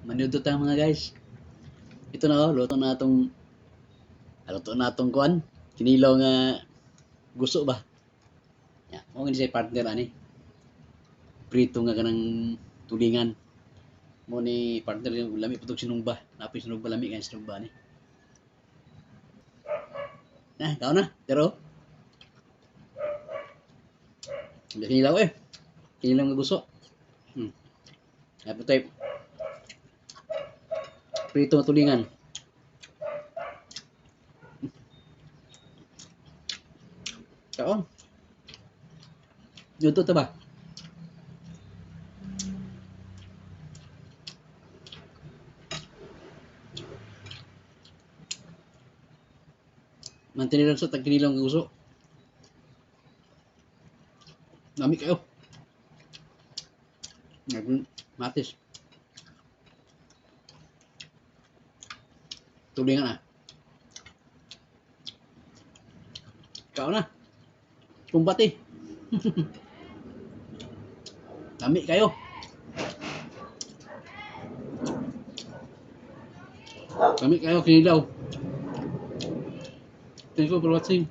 Manudo ta, mga guys. Ito na oh, luto na atong kuan. Kinilaw nga guso ba? Ya, mao ni siya partner ani. Prito nga kanang tulingan. Mo ni partner yung lami putog sinugba. Napoy sinugba, lami kay sinugba ni. Na, kao na, pero kinilaw eh. Kinilaw nga guso. Naputay prito nga tulingan. Kaon. Luto ta ba? Mantinilong sa tagkinilaw nga guso. Lami kayo. Matis. Tulingan ah. Kaon na. Kumbati. Lami kayo. Lami kayo kinilaw. Thank you for watching.